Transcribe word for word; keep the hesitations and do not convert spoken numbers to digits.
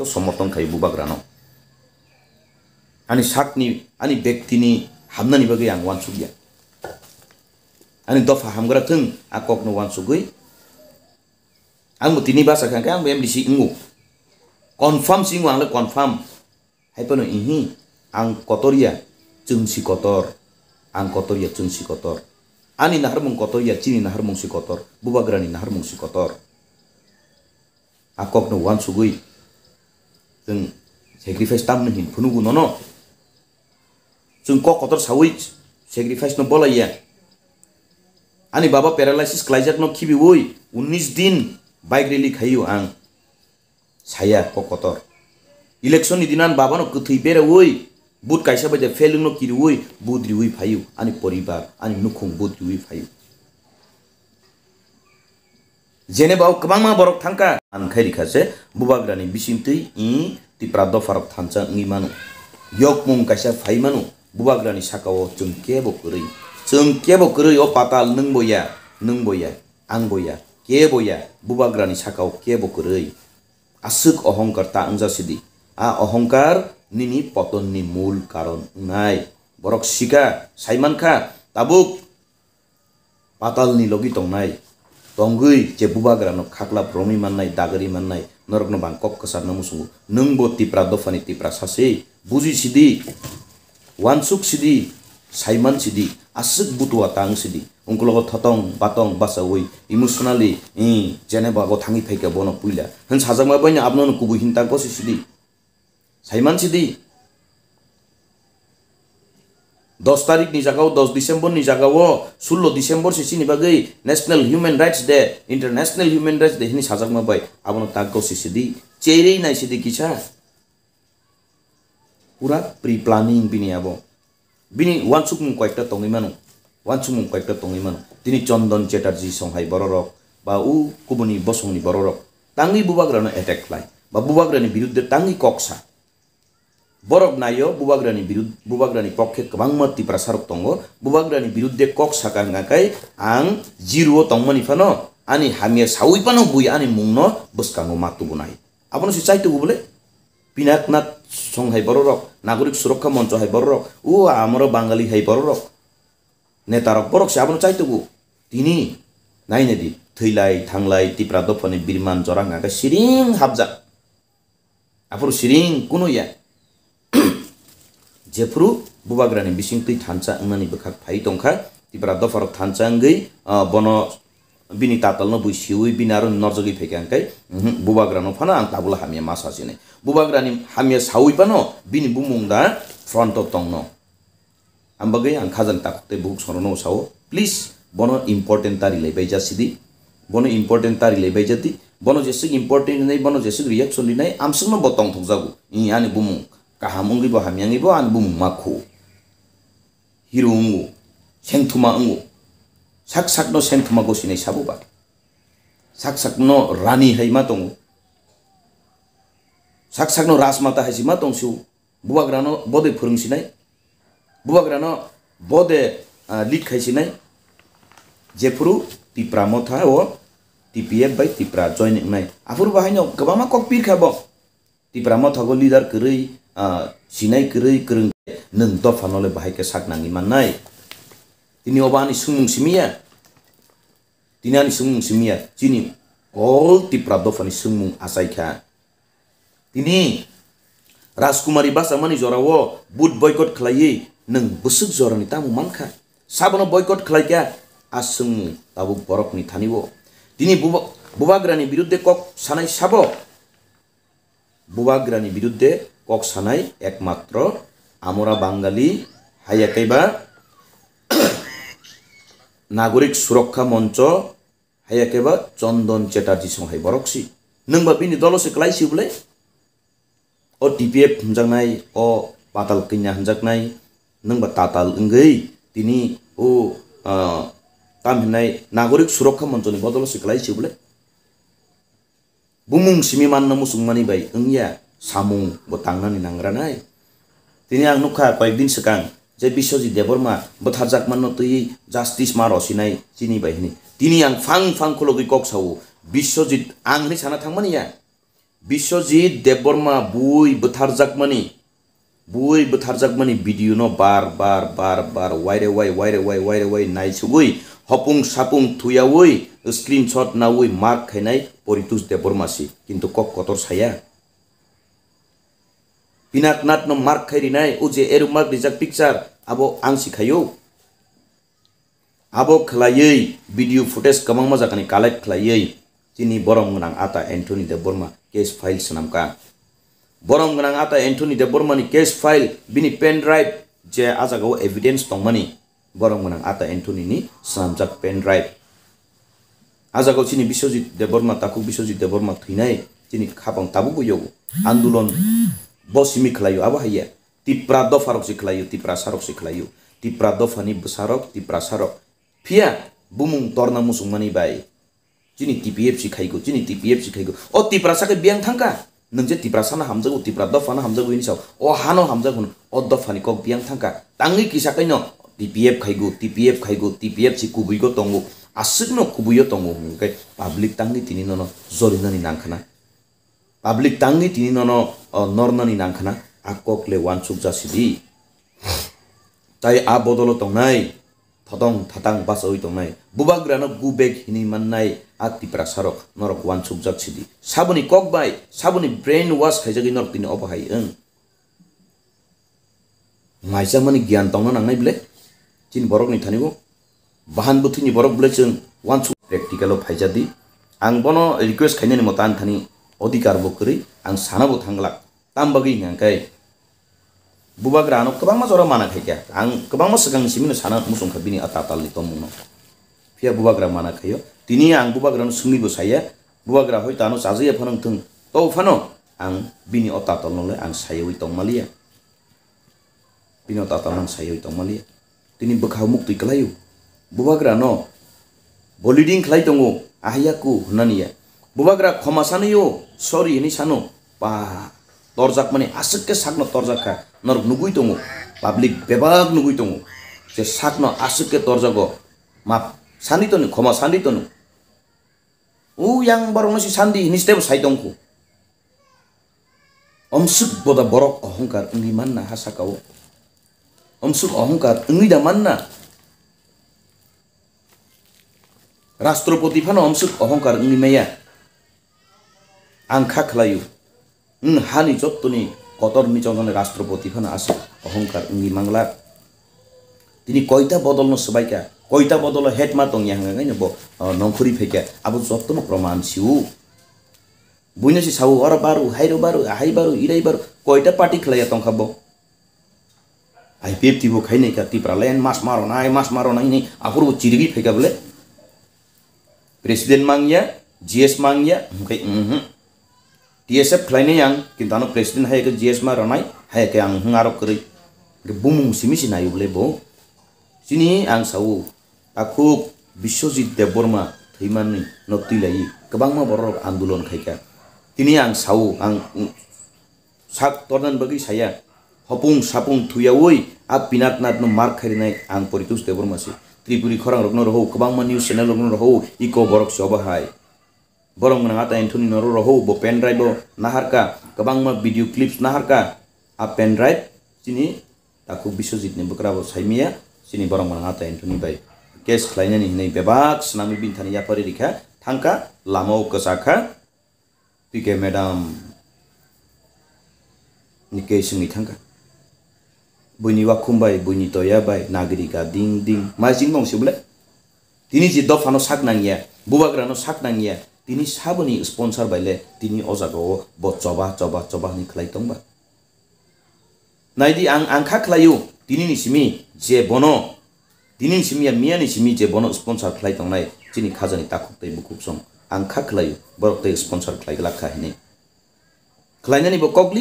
somorthon khai bubagrano. Ani sakni, ani bektini hamnani bagwi ang uansukya. Ani dopha hamgra thung, a kokno uansugwi. Ang bo tini basa kha khe ang bo M D C wngo. Confirm si wngo, ang le confirm. Hai phano ihi, ang kotor ya, chwng si kotor. Ang kotor ya, chwng si kotor. Ani naharmung kotor ya, chini naharmung si kotor. Bubagrani naharmung si kotor. A kokno uansugwi chwng sacrifice tamni hin phunugo nono. Chwng kok kotor sawi sacrifice no bolaiya. Ani baba paralysis khlaijakno khibiwi unnish din bike rally khaio ang. Saya kok kotor. Election ni dinan babano kwthwi berawi, but kaisa bai de fail wngno kiriwi, but riwi phaio. Ani poribar, ani nukhung but riwi phaio. Jeneba o kwbangma borok thangkha. Ang khai rikha se, bubagrani bisingtwi i Tipra dopharok thansa wngwi mano. Yokmung kaisa phai mano, bubagrani sakao chwng kebo kwrwi. Chwng kebo kwrwi o patal nwng bo ya, nwng bo ya, ang bo ya, kebo ya, bubagrani sakao kebo kwrwi. Aswk ohongkar ta wngja sidi. A ohongkar nini potonni mul karon wngnai. Borok sika, saimankha, tabuk patalni logi tongnai, tongwi je bubagrano khaklap romwi mannai, dagri mannai, norokno bang kok kwcharno muchungo. Nwng bo Tipra dophani Tiprasa se, buji sidi, uansuk sidi, saiman sidi, aswk butua tang sidi. Ungkologo thotong batong bachawi, emotionally, i, Geneva go thangwi phaikha bono puila. Hwn sajakma baino abono kubui hinta gosi sidi. Saiman sidi. Dos tarik ni jagao, dos December ni jagao, sullo December se chini bagwi National Human Rights Day, International Human Rights Day hini sajakma bai abono tak gosi sidi. Cherwi nai sidi kisa. Pura pre-planning bini abo. Bini uansukmung koyekta tongwi mano. Uansukmung koyekta tongwi mano. Tini Chondon Chatterjee songhai bororok, ba u kubuni bosongni bororok tangwi bubagrano attack khlai, ba bubagrani biruddhe tangwi kok sa. Borok naio bubagrani birud-, bubagrani pokkhe kwbangma Tiprasarok tongo. Bubagrani biruddhe kok saka hwnkha khe ang zero o tongmani phano ani hamya sawi phano bui ani mungno bwskango ma tubunai. Abono se chai tubu bole? Pinaknath song hai bororok, Nagorik Surokha Moncho hai bororok, o amoro Bangali hai bororok, netarok borok se abono chai tubu. Tini naina di, thwilai thanglai Tipra dophani birman jora hwnkha khe siring hapjak. Aphuru siring kuno ya. Jephuru bubagrani bisingtwi thansa wngnani bwkhak phai tongkha, Tipra dopharok thansa wngwi, ah, bono bini tatalno bui siwi bini aro norjagwi phaikha hwnkhe, mhm, bubagrano phano ang tabula hamya ma sa sinai. Bubagrani hamya sawi phano bini bumung da front o tongno. Ang bagwi ang khajani takhuk tei bukhuk songno sao, please, bono important ta rilai bai ja sidi, bono important ta rilai bai ja di, bono jeswk important rinai, bono jeswk reaction rinai, amswkno bo tongthok jago. I ani bumung kaham wngwi bo hamya wngwi bo ani bumung ma khu. Hero wngo, sengthuma wngo, sak sakno sengthuma gosinai sabo ba, sak sakno rani hai ma tongo, sak sakno rajmata hai si ma tong sio. Bubagrano bode phwrwng sinai, bubagrano bode, ah, lead khai sinai, jephuru Tipra Motha o T P F bai Tipra join wngnai. Aphuru bahaino kwbangma kok pir kha bo. Tipra Motha go leader kwrwi, ah, sinai kwrwi kwrwng nwng dopha nole bahai khe sak nangwi mannai. Tini obo ani swngmung simi ya. Tini ani swngmung simi ya. Chini all Tipra dophani swngmung achai kha. Tini Rajkumari bachamani jorao vote boycott khlaiwi nwng bwswk jorani tamo mankha? Sabono boycott khlaikha, a swngmung tabuk borokni thani-o. Tini buba-, bubagrani biruddhe kok sanai sabo? Bubagrani biruddhe kok sanai ekmatro amora Bangali, haiya kaiba Nagorik Surokha Moncho, haiya khe ba Chondon Chatterjee song hai borok si. Nwng ba bini dolo se klai si bwle? O T P F hwnjaknai, o Patal Kanya hwnjaknai, nwng ba tatal wngwi tini o, ah, tam hinai Nagorik Surokha Moncho ni bodolo se klai si bwle? Bumung simi manna muchungmani bai wngya samung bo tangnani nangranai. Tini ang nukha koyek din swkang je Biswajit Debbarma bwtharjak manno twiwi justice ma rosinai chini bai hwnwi. Tini ang phang phang khulogwi kok sao, Biswajit ang hwnwi sana thangmani ya. Biswajit Debbarma bui bwtharjakmani, bui bwtharjakmani video no bar bar bar bar waire wai waire wai waire wai naisugwi hopung sapung thuyawi screenshot nawi mark khainai Poritos Debbarma si, kintu kok kotor saya. Pinaknath no mark khai rinai, o je eruk mark rijak picture, abo ang si khaio. Abo khlaiwi video footage kwbangma jagani collect khlaiwi chini borom gwnang ata Anthony Debbarma case file swnamkha. Borom gwnang ata Anthony Debbarma ni case file, bini pen drive je a jagao evidence tongmani, borom gwnang ata Anthony ni swnamjak pen drive. A jagao chini Biswajit Debbarma, takhuk Biswajit Debbarma thwinai chini khapang tabukbo yogo. Andolon bo simi khlaio, abo haiya. Tipra dopharok se khlaio, Tiprasarok se khlaio. Tipra dophani bwsarok, Tiprasarok. Phiya bumung torna muchungmani bai chini T P F si khaigo, chini T P F si khaigo. O Tiprasa khe biyang thangkha. Nwng je Tiprasano hamjago, Tipra dophano hamjago hini sao. O hano hamjago hwno. O dophani kok biyang thangkha. Tangwi kisa kaino T P F khaigo, T P F khaigo, T P F si kubuigo tongo. Aswkno kubuio tongo hwnkhe public tangwi tini nono jorinani nangkhana. Public tangwi tini nono, o, nornani nangkhana, a kok le uansukjak sidi. Tai a bodolo tongnai, thotong thatang bachaui tongnai, bubagrano go back hinwi mannai a Tiprasarok norok uansukjak sidi. Saboni kok bai, saboni brain wash khaijagwi norok tini obo hai wng. Maichakmani giyan tongna nangnai bwle chini borokni thani o. Bahan bwthwini borok bwle chwng uansuk practical o phaijadi. Ang bono request khainani moto ani thani odhikar bo kwrwi, ang sana bo thangglak. Tam bagwi hwnkha khe bubagra ano kwbangma jora mana khaikha. Ang kwbangma swkangni simino sana muchungkha bini a tatalni tongmungno. Phiya bubagra mana khaio. Tini ang bubagrano swngwi bo saya. Bubagra hoito ano chajaya phano wngthwng. To phano ang bini o tatalno le ang sayawi tongmaliya. Bini o tatalno ang sayawi tongmaliya. Tini bwkha muktwi kwlaio. Bubagrano bo leading khlai tongo, ahai yaku hwnani ya. Bubagra khoma sanwi o, sorry hwnwi sano. Ba, torjakmani aswk khe sakno torjak kha. Norok nugwi tongo. Public bebak nugwi tongo. Je sakno aswk khe torjago. Map sanwi toni, khoma sanwi toni. O yang borokno si sandi hwnwi stebo sai tongkhu. Omswk boda borok ohongkar wngwi manna ha saka o. Omswk ohongkar wngwi da manna. Rastropoti phano omswk ohongkar wngwi maya. Ang kha khlaio. Wng hani jottoni kotor ni chongjani Rastropoti phano aswk ohongkar wngwi manglak. Tini koita bodolno swbaikha, koita bodolo hetma tongya hwnka khe bo, o, nongkhorwi phaikha, abo jottono proman sio. Buino se sao, oro baru, hairo baru, ahai baru, irai baru, koita party khlaiya tongkha bo. I P F T bo khainai kha, Tipraland mas ma ronai, mas ma ronai hinwi aphuru bo chirigwi phaikha bole. President mangya, G S mangya, hwnkhe, mhm. T S F khlainai ang, kintu ano president hai khe G S ma ronai, hai khe ang hwng aro kwrwi. Hwnkhe bumung simi si naio bole bo. Chini ang sao, takhuk Biswajit Debbarma thwimani no twilaiwi kwbangma borok andolon khaikha. Tini ang sao, ang sak tornani bagwi saya. Hopung sapung thuyawi a Pinaknathno mark khairinai ang Poritos Debbarma se. Tripuri khorangrokno rohou, kwbangma news channel rokno rohou, iko borok se obo hai. Borok gwnang ata Anthony noro rohou, bo pen drive o naharka, kwbangma video clips naharka. A pen drive chini takhuk Biswajitni bwkrabo saimaya, chini borok gwnang ata Anthony bai case khlainani hinwi bebak swnamwi bini thani yapharwi rikha, thangkha, lama o kwchakha. P K madam ni case wngwi thangkha. Buini wakhum bai, buini toya bai, nagrika ding ding. Mai ching tong se bole? Tini je dophano sak nangya, bubagrano sak nangya, tini saboni sponsor bai le tini o jagao bo choba, choba, choba hinwi khlai tongba. Naidi ang, ang kha khlaio, tinini simi je bono, tinini simi ya miyani simi je bono sponsor khlai tongnai, chini khajani takhuk tei bukhuk song. Ang kha khlaio, borok tei sponsor khlai glak kha hinwi. Khlainani bo kokli.